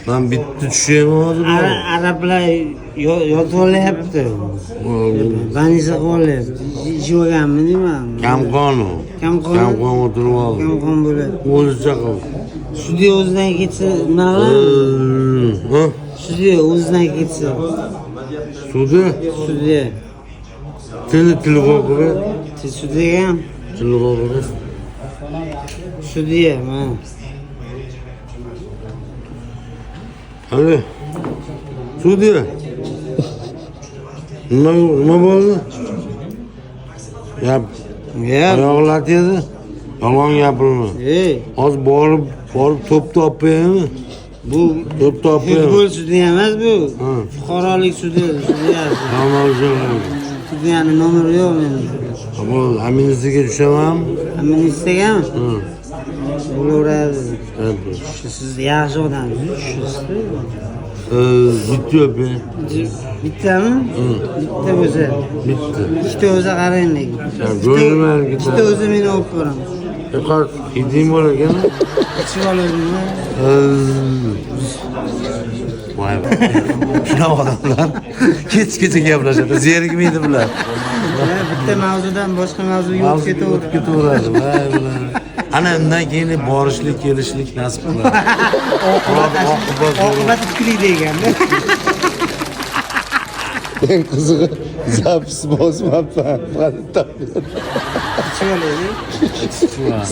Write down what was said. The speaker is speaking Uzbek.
Man bitta tushaymi hozir? Arablar yotib olyapti. Больница qilib olyapti. Ichib olganmi deyman. Kamqon u. Kamqon. Kamqon o'tirib oldi. Kamqon bo'ladi. O'zicha qil. Sudya o'zidan ketsa nima qilamiz? Ha? Sudya o'zidan ketsa. Sudya Sudya. tili tili qo'rqib, Sudyaga ham tili qo'rqib. Sudya mana. Hadi. Sudya. Nima bo'ldi? Gap Gap. oyoqlar tegdi. Yolg'on gapirma. Ey, Hozir borib, borib to'pni olib qo'yaymi? bu To'pni olib qo'yaymi? futbol sudi emas bu. Ha. Fuqarolik sudi, sudyasi. Tamam, o'sha. Sudyani nomeri yo'q menda. Bo'ldi, amnistiyaga tushamanmi? Amnistiyagami? Hı. Bo'laveradi. Evet. Siz yaxshi odamsiz, tushasiz. Bitta o'ping. Bittami? Bitta bo'lsa. Bitta. Ikkita bo'lsa qarang lekin. Go'zim Ikkita bo'lsa men olib boraman. Yuqor hiding bor ekan. Ichib olaverma. Voy. Shunaqa odamlar kechgacha gaplashadi, zerikmaydi bular. Bitta mavzudan boshqa mavzuga o'tib Mavzuga o'tib ketaveradi. ketaveradi. Voy bular. Ana undan keyin borishlik, kelishlik nasib qiladi. Oqibat Oqibat oqibat ikkilik deganda. Eng qizig'i запись bosmabman. Ichib olaylik.